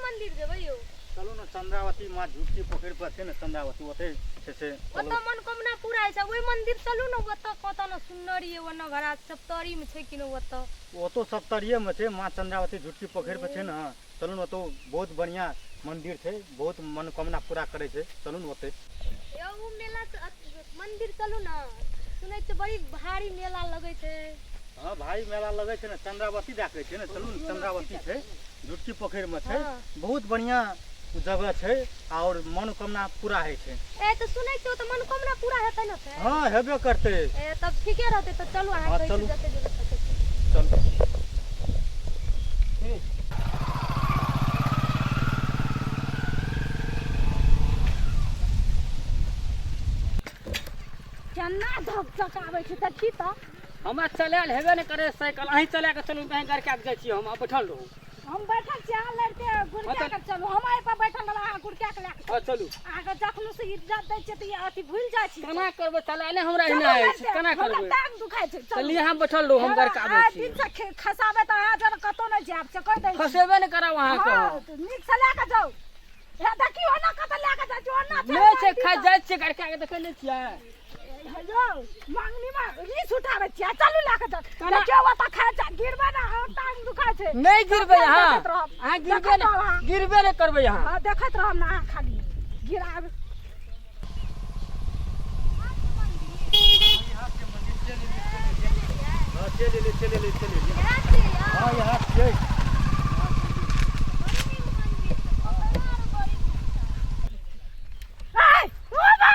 मंदिर जेबै यौ? चलू ने चंद्रावती माँ झुटकी पोखरि पर छै ने चंद्रावती, ओतै छै से। ओतऽ मनोकामना पूरा होइ छै ओहि मंदिर चलू ने। ओतऽ कतऽ ने सुन्नर ये ओना घरा सप्तरी मे छै कि ने ओतऽ? ओतौ सप्तरिये मे छै, माँ चंद्रावती झुटकी पोखरि पर छै ने। चलू ने, ओतौ बहुत बढ़िया मंदिर छै, बहुत मनोकामना पूरा करै छै। चलू ने ओतै। यौ, ओ मेला मंदिर चलू ने, सुनै छियै बड़ी भारी मेला लगै छै। हँ भाई, मेला लगै छै ने, चंद्रावती दए कहै छै ने। चलू ने, चंद्रावती छै, झुटकी पोखरिमे छै। बहुत बढ़िया जगह छै आओर मनोकामना पूरा होइ छै। ए तऽ सुनै छियै तऽ मनोकामना पूरा हेतै ने फेर? हँ, हेबे करतै। ए तब ठीके रहतै, तऽ चलू अहाँ। हँ, कहै छी चलू। जते जेबै तते चलू। चलू। केना धक धकाबै छै देखी तऽ। हमरा चलायल हेबे नहि करे साइकिल, अहीं चला कऽ चलू, कहीं गड़का कऽ जाइ छी हम, अहाँ बैठल रहू। हम बैठल छी, अहाँ लड़िते गुड़का के चलू। हम एहि पर बैठल रहब, अहाँ गुड़का के लए कऽ। हँ, चलू। अहाँके जखनो से इज्जत दै छियै तऽ ई अथी भूलि जाइ छी। केना करबै? चलायले हमरा चलू एहिना अछि। लड़िते, केना हमरा करबै? टांग दुखाइ छै, चलू। चलिए, अहाँ बैठल रहू, हम गड़का आबै आइ छी। दिन से खसाबै तऽ अहाँ जन कतौ नहि जायब से कहि दै छी। फसेबे नहि करब अहाँके। हँ, तऽ नीक से लए कऽ जाउ। हे देखियौ, ओना कतऽ लए कऽ जाइ छी, ओना छै। नहि छै मंदिर खाइ तऽ। जाइ छियै गड़का के, देखै नहि छियै? हेलो, मंगनी मे रीस उठाबै छियै, चलू लए कऽ जाउ। केना? देखियौ, ओतऽ खाइ छै, गिरबै ने, अहाँ टांग दुखाइ छै। नहि गिरबै अहाँ। देखैत रहब। अहाँ गिरबे देखैत रहब नहि अहाँ। गिरबे नहि करबै अहाँ। हँ, देखैत रहब ने अहाँ, खाली गिराब। हँ, चलि एलियै, चलि एलियै, चलि एलियै। हँ, यहाँ छियै। आइ, ओ बा,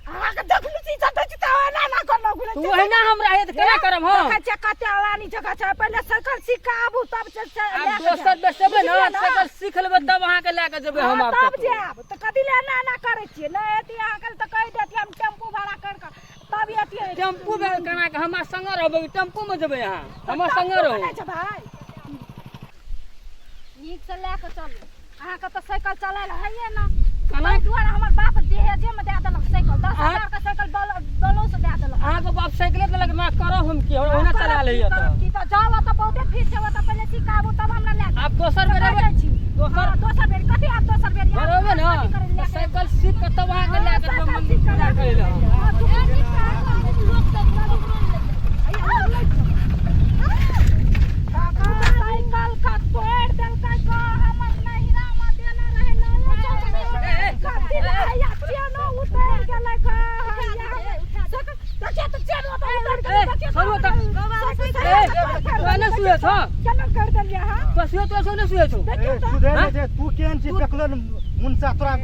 अहाँके देखलू छी जतऽ छी तऽ एना एना करलहुँ घुरै तऽ छी। ओहिना हमरा हे तऽ केना करब हम? देखै छियै कते अलानी जगह छै, पहिले साइकिल सीख कऽ आबू तब से आब लए कऽ दोसर जायब। बेर सेबै ने बुझलियै ने? साइकिल सीख लेबै तब अहाँके लए कऽ जेबै हम। हँ, आब तब कतौ जायब तऽ कथी लए एना एना करै छियै? नहि एती अहाँके तऽ कहि देती, हम टेम्पू भाड़ा करि कऽ तब एतियै। टेम्पू मे केना कऽ हमरा संगे रहबै? टेम्पू मे जेबै अहाँ? हमरा संगे टेम्पू रहू। नहि छै भाय, नीकसँ लए कऽ चलू। अहाँके तऽ साइकिल चलायल होइए ने। केना? ताहि दुआरे हमर बाप दहेजेमे दए देलक साइकिल, दस अहाँ- हजार के साइकिल बलो से दए देलक। अहाँके बाप साइकिले देलक ना, करब हम की? ओहिना करब चला की, लैए। करब तऽ की? तऽ जाउ, ओतऽ बहुते भीड़ छै, ओतऽ पहिले सिखाबू तब हमरा लए जाउ। आब दोसर बेर कतऽ एबै। जाइ छी? दोसर हँ, दोसर बेर कथी? आब दोसर बेर आब बेर एबै ने कथी करै लए तऽ जायब? साइकिल सीख कऽ तब अहाँके लए कऽ हँ, जेबै साइकिल मन्दिर सीख कऽ पूजा लए करै लए हम। हँ, लोक सब काका, साइकिल के तोड़ि देलकै ग। हमर नहिरा मे देने रहै नया कथी लए, हैया चेनो उतरि गेलै ग। हैया देखियौ तऽ चेनो तऽ उतरि गेलै। ए, देखियौ छोड़ू तऽ। साइकिल ए, तोरा नहि सुए छौ? केना करि देलियै अहाँ? पसियो तो नहि सुए छौ? देखियौ ए, तऽ। सुधरि नहि छै तू, केहन छी देखलो ने मुनसा तोरा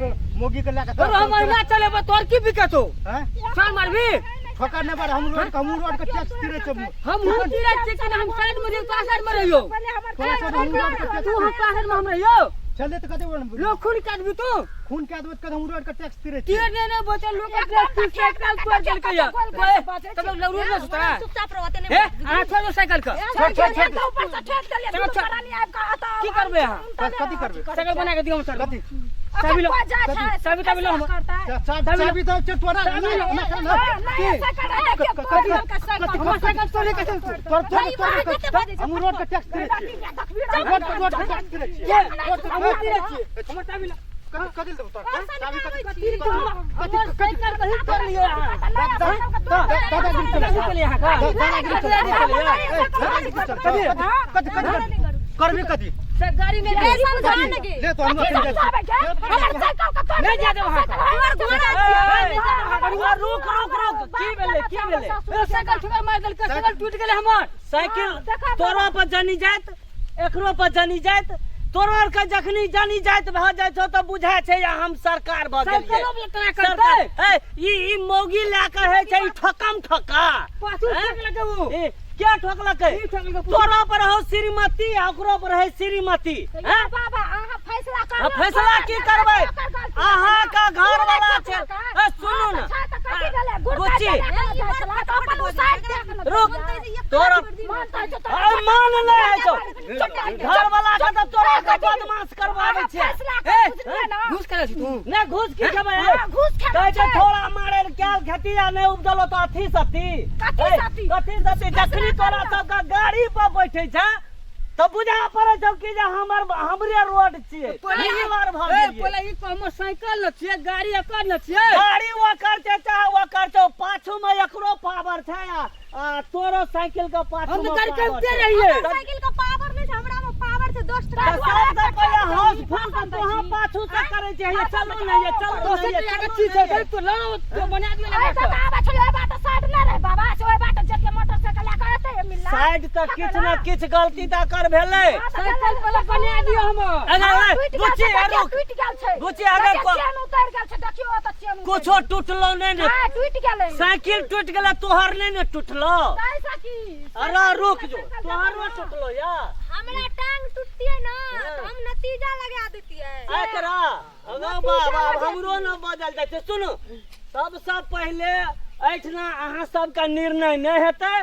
मोगी के लए कऽ। तोर हम अहिना चलेबै, तोर की दिक्कत हौ? हैं? चल मारबी। ठोकर नहि मार, हम रोड हम रोड के टैक्स तीरे छै। हम हम तीरे छियै कि हम साइड में रहियो, तोरा साइड में रहियो? पहिले हमर थोड़ा सा हम रोड के टैक्स तू हम तोरा साइड में हम रहियो? चले तऽ कते लोग खून काट भी तू। खून के आदमी कदम रोड के टैक्स तीरे छै। तीर नहीं नहीं बचल, लोग के तू साइकिल तोड़ देलकै या तब लोग रोड में सुतरा। चुपचाप रहते हे नहीं। अहाँ छोड़ दो साइकिल के। छोड़ छोड़ छोड़, ऊपर से ठेक देलियै। चलो, दुनू चल। प्राणी आबि कऽ एतऽ। की करबै अहाँ? कथी करबै? साइकिल बना के दियौ हम सर। कथी? चाबी लो। जाइ छै, चाबी, चाबी लो हमर। करतै। चाबी, चाबी तऽ छै तोरा। चाबी लो। ना, ना, ना। नहीं, की? साइकिल नहीं, देखियौ, तोड़ देलकै साइकिल। हमर साइकिल तोड़े के तोर तोर तोर तोर हम रोड के टैक्स तीरे छियै, रोड के रोड के टैक्स तीरे छियै। के हमर तीरे छियै? हमर चाबी लो। कथी कथी देबौ तोरा? चाबी कथी? तीर के हमर साइकिल कहीं तोड़ लियै अहाँ। दादागिरी चले। कथी चले अहाँ का? दादागिरी चले। दादागिरी चले। कथी कथी कथी करबी? कथी से गाड़ी नहीं ए, दे। समझा ने गे। ले तो हम अखन जाइ छी। हमर साइकिल के तोड़ नहीं जा देब अहाँके। तोहर घोड़ा छियै। रुक रुक रुक, की भेलै? की भेलै? ए, साइकिल ठोकर मारि देलकै, साइकिल टूटि गेलै हमर। साइकिल तोरो पर जनी जाइत, एकरो पर जनी जाइत। तोरो आर के जखनी जनी जाइत भऽ जाइ छौ तऽ बुझाइ छै जे हम सरकार भऽ गेलियै। साइकिलो वाला केना सरकार करतै? ए, ई मौगी लए कऽ होइ छै ई ठकम ठका। पाछू हैं? ठोकलकै उ। ए, के ठोकलकै? ई ठोकलकै। तोरो पर हौ श्रीमती आ ओकरो पर है श्रीमती। हैं? बाबा, अहाँ फैसला हाँ, करू। फैसला की करबै? अहाँके घर वाला छै। ए, सुनू ने बुच्ची। रुक, तोरा अरे मान नहि होइ छौ घर वाला के तऽ तोरा के बदमाश करबाबै छै। ए, घूस खेले छी तू? नहि, घूस की खेबै? घूस खेबै। कहै छै थोड़ा मारे लए कैल खेती आ नहि उपजलो तऽ अथी सती। कथी ए, सती? कथी सती? जखनी तोरा सबके गाड़ी पर बैठे छै तऽ बुझा पड़ै छौ कि जे हमर हमरे रोड छियै। पहिले ई बार भऽ ए, गेलियै। पहिले ई कहमो साइकिल न छियै, गाड़ी एकर न छियै। गाड़ी ओकर छै चाहे ओकर छौ, पाछू में एकरो पावर छै आ तोरो साइकिल के पाछू हम तऽ में गाड़ी पावर कबिते छै। रहियै। साइकिल के पावर नहीं छै, हमरा में पावर छै 10 टका। तऽ सबसँ पहिले हौस फूल के तोहाँ पाछू से करै छै, हे चलू ने ये, चलू दोसर ने ये, टका के चलू चीज ने छै, ये। तो लाओ, तो बना दियौ ने। ऐसे तऽ आबै छलै, ओहि बाटे साइड नहि रहै बाबा, से ओहि बाटे जते मोटरसाइकिल लए कऽ एतै मिलला। साइड तऽ किछु ने किछु गलती तऽ एकर भेलै। साइकिल वाला बना दियौ हमर। अरे, अरे, टूटि गेल बुच्ची, छै, अरे रुक। टूटि गेल छै। बुच्ची, अगर देखियौ, चेन उतरि गेल छै, देखियौ ओतऽ चेन उतरि कुछो टूटलो नहि ने। गेल। टूटि गेलै। साइकिल टूटि गेलै, तोहर नहि ने टूटलो। ताहि सँ की? अरे रुक जो, तोहरो टूटलो या? हमरा टांग टूटतियै ना तऽ हम नतीजा लगा देतियै। एकरा अगो बाबा हमरो न बदल जाइ छै। सुनू, सबसँ पहिले एहिठिना अहाँ सबके निर्णय नहि हेतै।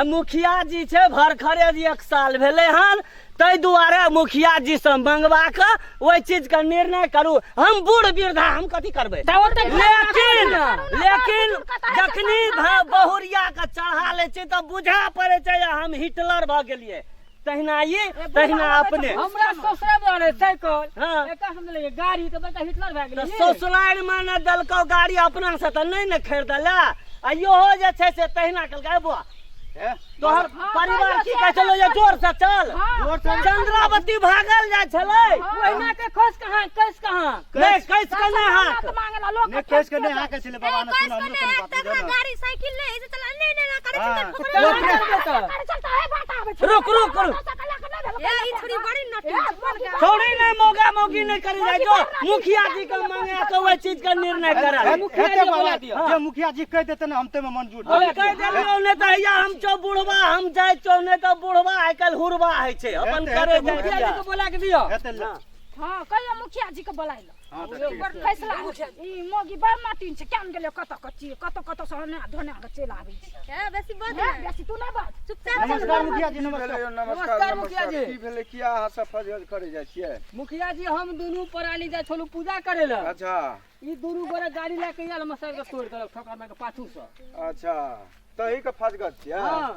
मुखिया जी छै भरखरे 1 साल भेलै हन, ताहि दुआरे मुखिया जी से मंगवा कऽ ओहि चीजके निर्णय करू। हम बूढ़ वृद्धा, हम कथी करबै? लेकिन लेकिन जखनी बहुरिया के चढ़ा लै छै तऽ बुझा पड़ै छै जे हम हिटलर भऽ गेलियै। तहिना ई तहिना अपने। हमरा ससुराल में रहै साइकिल, हाँ। एकर हम लेलियै गाड़ी, तऽ बड़का हिटलर भए तऽ गेलै। ससुरारि मे ने देलकौ गाड़ी, अपना से तऽ नहि ने खरीदले। आ इहो जे छै से तहिना केलकै। बौआ, तोहर परिवार की कहै छलौ जे जोर से चल? चंद्रावती भागल जाइ छलै। ओहिना के खस कहाँ, कस कहाँ? नहि, कस के नहि हाक। मांगला लोक। नहि, कस के नहि हाकै छलै बाबा ने। सुन, हमरो कनि बात बुझऽ ने। गाड़ी साइकिल नहि से चला, नहि नहि करे। हाँ। रुक रुक रुक। ए, ई छोरी बड़ी नटी छै, कोन के? छोड़ी नहि, मौगा मौगी नहि करी जाइ जो। मुखिया जी के मांगे के ओहि चीज के निर्णय करा। मुखिया हेतै जी बाबा, बोला दियौ। जे मुखिया जी कहि देतै ने, हम ताहिमे मंजूर। हम कहि देलियौ नहि तऽ हैया हम छौ बुढ़बा, हम जाइ छौ नहि तऽ बुढ़बा आइ काल्हि हुरबा होइ छै अपन हेतै, करे हेतै, जाइ मुखिया जी छै। के बोला के दियौ। हेतै ले। हाँ, कहियो मुखिया जी के बोलाय लो। हँ तऽ ठीक बड़ छै। फैसला ई मोगी बड़ माटिन छै, केन गेलै, कतऽ कच्ची कतऽ कतऽ से ओने धोने के चलि आबै छै। ए, बेसी बज हे, नहि। बेसी तू नहि बाज। चुपचाप चल। नमस्कार मुखिया जी, की नमस्कार। भेलै यौ? नमस्कार नमस्कार मुखिया नमस्कार। जी। की भेलै? किया अहाँ सब फजगज करै जाइ छियै? मुखिया जी, हम दुनू प्राणी जाइ छलहुँ पूजा करे लए। अच्छा। ई दुनू गोरे गाड़ी लए के आयल, हमर साइकिल के तोड़ि देलक ठोकर मारि के पाछू से। अच्छा, तही के फजगज छियै? हाँ।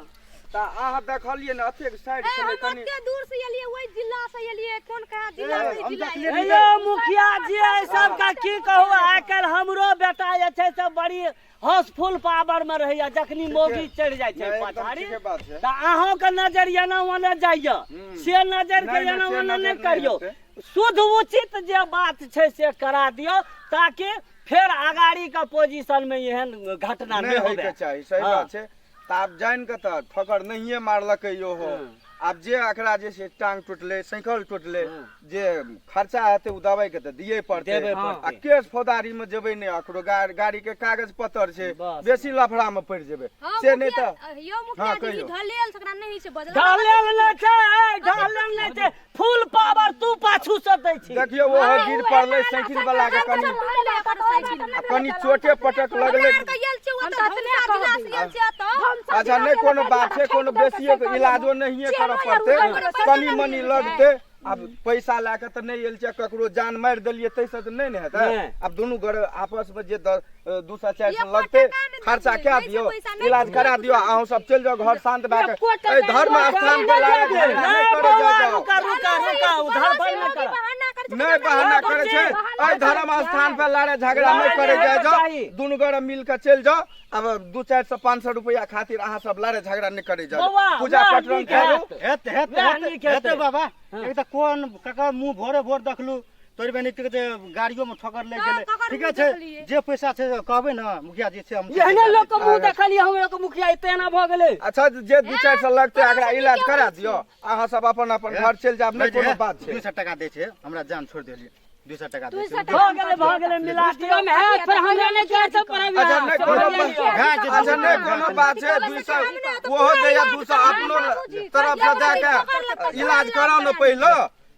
तऽ अहाँ देखलियै ने अतेक साइड ए, छलै हम कनि। ओते दूर से एलियै, ओहि जिला से एलियै, कोन कहाँ जिला से हम जिला देखलियै। एलियै। हे यौ मुखिया जी, एहि सबके की कहू, आइ काल्हि हमरो बेटा जे छै से बड़ी हाउसफुल पावर में रहैया। जखनी मौगी चढ़ि जाइ छै नहि, एकदम पछाड़ी ठीके बात छै। तऽ अहूँके नजर एना ओना जाइया, से नजर के नहि, नहि, एना से ओना नजर नहि नहि करियौ। हेतै। शुद्ध उचित जे बात छै से करा दियौ, ताकि फेर अगाड़ी के पोजीशन में एहन घटना नहि नहि होइके होबे। चाही। सही हाँ। बात छै। तऽ आब जानि कऽ तऽ ठोकर नहिये मारलकै इहो। आब जे एकरा जे छै टांग टूटलै, साइकिल टूटलै, जे खर्चा हेतै ओ दवाइ के तऽ दियै पड़तै। देबे आ पड़तै। केस फौजदारी में जेबै नहि, एकरो गाड़ी के कागज पत्तर छै, बस। बेसी लफड़ा में पड़ि जेबै। हाँ, से नहि मुखिया- तऽ यौ मुखिया हाँ, जी, ई कहियौ। ढलेल छै, एकरा नहि छै बजल। ढालेल नहि छै, ए, ढालेल नहि छै, फुल पावर तू पाछू से दै छी। देखियौ, ओहो गिर पड़लै साइकिल वाला के, कनि आ कनि चोटे पटक लगलै। हमरा आरके आयल छियै ओतऽ धनुषा जिला से आयल छियै एतऽ। अच्छा, नहि कोनो बात छै, कोनो बेसी इलाजो नहिये करऽ पड़तै, कनि मनि लगतै। आब पैसा लए कऽ तऽ नहि आयल छै, ककरो जान मारि देलियै ताहिसँ तऽ नहि ने हेतै। नहि। आब दुनू गोरे आपस मे जे 200 400 एको लगतै, टका नहि खर्चा देबै, कए नहि छै दियौ, पैसा, नहि इलाज छै करा पैसा। दियौ, अहूँ सब चलि जाउ घर शान्त भए कऽ। एको टका एहि धर्म नहि स्थान पर देबै। लड़ाइ झगड़ा नहि नहि करै बौआ, जाउ। रुका रुका रुका, उधार पर नहि कर। बहाना करै छै। नहि बहाना करै छै। एहि धर्म स्थान पर लड़ाइ झगड़ा नहि लड़ाइ करै नहि जाइ होइके जाउ, चाही। दुनू गोरे मिल कऽ चलि जाउ। आब 2 400 500 रुपया खातिर अहाँ सब लड़ाइ झगड़ा नहि करै जाउ। बौआ, पूजा वएह पटरन नीक करू। हैत। हेतै, हेतै, वएह हेतै, नीक हेतै। हेतै बाबा। एक तऽ कोन ककर मुँह भोरे भोर देखलू तोरी बहिनी के जे गाड़ियो में ठोकर लागि हाँ, गेलै। ककर ठीके मुँह छै, देखलियै। जे पैसा छै से कहबै ने मुखिया जी से हम। एहने लोक के मुँह देखलियै हमरा के मुखिया एते एना भऽ गेलै। अच्छा, जे 2 400 लगतै एकरा इलाज करा दियौ, अहाँ सब अपन अपन घर चलि जायब। नहि कोनो बात छै। 200 टका दै छै, हमरा जान छोड़ि देलियै, 200 टका दै दू छै। सए भऽ गेलै, भऽ गेलै, मिला दियौ। कम हैत, फेर हमरा नहि जाइ सब पर। अच्छा, नहि कोनो बात। भए जेतै। अच्छा, नहि कोनो बात छै, 200 ओहो दैया, 200 अपनो तरफ से दए के इलाज कराउ ने पहिले।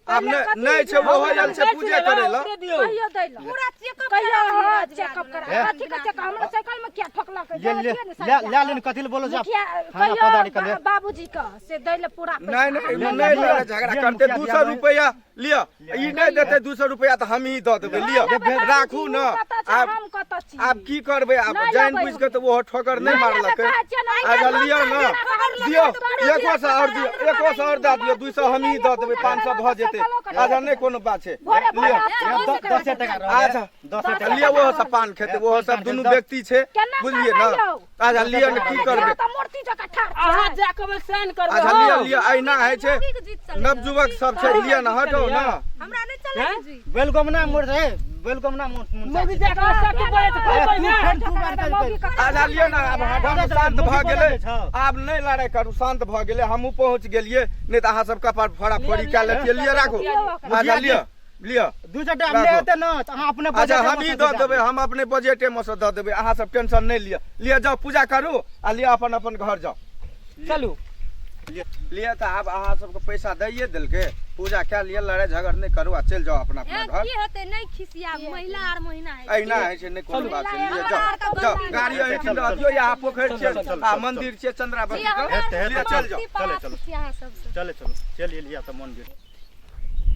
आब नहि नहि छै, ओहो आयल छै पूजे करै लए। कहियो दै लए। पूरा चेकअप कहियो करा हाँ, लिअ। चेकअप करा। हे। कथी के चेकअप? हमरा साइकिल में किया ठोकलक? ले ले ले ले ले, कथी ले बोलो जा मुखिया थाना पदारी के ले। कहियो बाबूजी के से दै लए पूरा पैसा। नहि नहि, एहिमे नहि लड़ाइ झगड़ा जे करतै। मुखिया 200 जी आबै। रुपैआ लिअ, ई नहि देतै 200 रुपया तऽ हमही दऽ देबै। लिअ, राखू ने। आब हम कतऽ छी? आब की करबै? आब नहि जानि लेबै बुझि कऽ तऽ ओहो ठोकर नहि नहि लेबै, मारलकै। कहै छियै ने, अच्छा लिअ ने, दियौ, 100 आओर दियौ, 100 आओर दए दियौ, 200 हमही दऽ देबै, 500 भऽ जेतै। अच्छा नहि कोनो बात छै, लिअ। 10 टका रहलै। अच्छा 10 टका। लिअ, ओहो सब पान खेतै, ओहो सब दुनू व्यक्ति छै, केना बुझलियै ने? करबै यौ? अच्छा लिअ ने, की करबै? तऽ मूर्ति जकाँ ठाढ़ छै। अहाँ जा कऽ साइन करबै। अच्छा लिअ लिअ, अहिना होइ छै, मौगीके जीत चलै। नवयुवक सब छै, लिअ ने, हटौ ने। हमरा नहि चलै के जीत। बेलगमना मोड़ छै, बेलगमना मोड़। मौगी जा कऽ सब बोलै छै, खोलबै ने। अच्छा लिअ ने, आब हटाउ, शान्त भऽ गेलै, आब नहि लड़ाइ करू, शान्त भऽ गेलै, हमहूँ पहुँच गेलियै, नहि तऽ अहाँ सब कपार फोड़ा फोड़ी कए लेतियै। लिअ, राखू। अच्छा लिअ लिअ, 200 टाका नहि हेतै ने तऽ अहाँ अपने अच्छा बजटे हमही मे दऽ देबै, हम अपने बजटे मे सँ दऽ देबै, अहाँ सब टेंशन नहि लिअ। लिअ, जाउ पूजा करू आ लिअ अपन अपन घर जाउ। चलू लिअ, तऽ आब अहाँ सबके पैसा दैये देलकै, पूजा कए लिअ, लड़ाइ झगड़ नहि करू आ चलि जाउ अपना अपना ए, घर। की हेतै? नहि खिसिया, महिला आर महीना है। अहिना होइ छै, नहि कोनो बात छै। लिअ, जाउ जाउ, गाड़ी एहिठाम रह दियौ, यहाँ पोखरि छै आ मंदिर छै चंद्रावती के, लिअ चलि जाउ। चले चलू। अहाँ सबसँ चले चलू, चलि एलियै तऽ मंदिर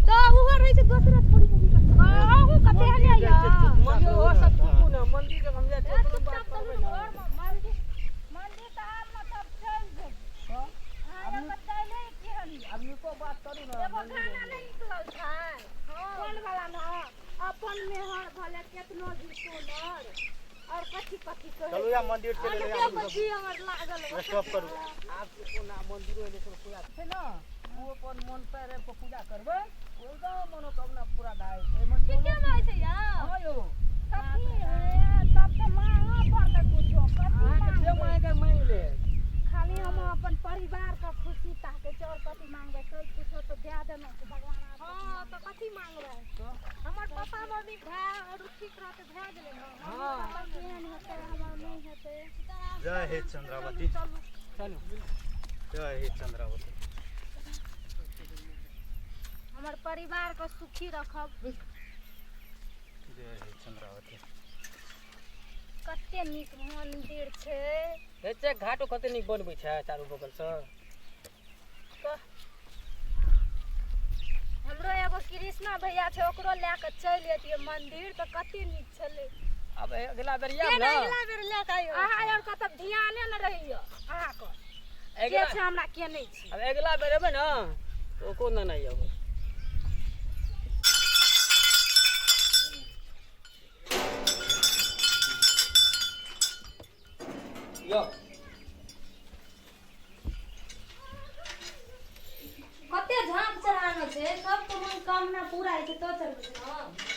तऽ ओहो रहै छै दोसरे थोड़ी मौगी के। अहूँ कते हलियै यौ? मंदिर ओ सब चुपू ने, मंदिर के हम जाइ छियै, कोनो बात चुपचाप चलू करबै ने ने। घरमे। मंदिर मंदिर तऽ आब ने तब चलि जेबै। अहाँ एकर चले की हलियै? आब नीको बात करू ने। एगो गाना नहि निकलल छै कोन वाला ने, अपन मेहर भले केतनो भी सोनर और कथी कथी कहै। चलू या मंदिर चलि एलियै। कते जी हमर लागल बा। स्टॉप करू। आब के कोना मंदिरो एलै, कोनो पूजा छै ने, ओ अपन मन पैर आबि कऽ पूजा करबै, एकदम मनोकामना पूरा भए जेतै। एहिमे ठीके बात छै यार। हँ यौ। कथी हे तब तऽ मांगऽ पड़तै कुछो, कथी अहाँके जे मांगबै? मांगके मांगि लेब। खाली हम अपन परिवार के खुशी ताकै छी और कथी मांगबै? सब कुछो तऽ दए देने छै भगवान, आब कथी हँ तऽ कथी मांगबै? हमर पापा मम्मी भाय और ठीक रहतै, भए गेलै ने। हँ। पापा केहन हेतै, हमर नहि हेतै। जय हे चंद्रावती। चलू। जय हे चंद्रावती। हमर परिवार के सुखी रखब। जय हे चंद्रावती। कते नीक मंदिर छै। देखै छियै घाटो कते नीक बनबै छै चारू बगलसँ। हमरो एगो कृष्णा भैया छै, ओकरो लए कऽ चलि जैतियै मंदिर तऽ कते नीक छलै। आब अगिला बेर आयब के ने, ने अगिला बेर लए कऽ आइयो। अहाँ आरके तऽ ध्याने ने रहैया अहाँके के अगिला छै, हमरा के नहि छै। आब अगिला बेर एबै ने तऽ ओको नेने अयबै। यौ। कते झाँप चढ़ाना छै, सबके मनोकामना पूरा होइ छै तो चढ़बै छै ने।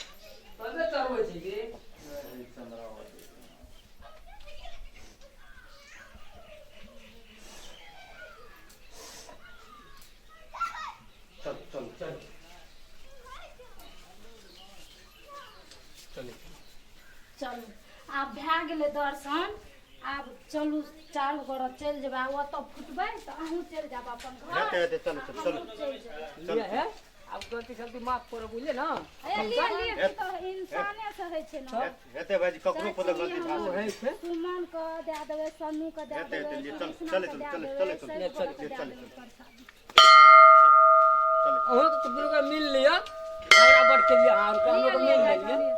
तबे चढ़बै छै की। जय हे चंद्रावती। चलू चलू चलू चलू चलू, आब भए गेलै दर्शन, आब चलू चारू गोरा चलि जेबै आ ओतऽ फुटबै तऽ अहूँ चलि जायब अपन घर। हेतै हेतै, चलू चलू चलू। हमहूँ चलि जेबै। लिअ हे, आब गलती सलती माफ करब, बुझलियै ने? ए लिअ लिअ। ई तऽ इंसाने से होइ छै ने। हेतै भाइजी, ककरो पर गलती भए ओ सकै। होइ छै। सुमन के दए देबै, सन्नू के दए हेतै, देबै, हेतै, लिअ, चलू, कृष्णा चलू, के दए चलू, देबै, चलू, सब चलू, गोरा के चलू, दए चलू। देबै प्रसादी। चलू। अहूँके तऽ गुरुके मिल लिअ, झगड़ा बड़ केलियै अहाँ आरके, हमरो मिल लेलियै।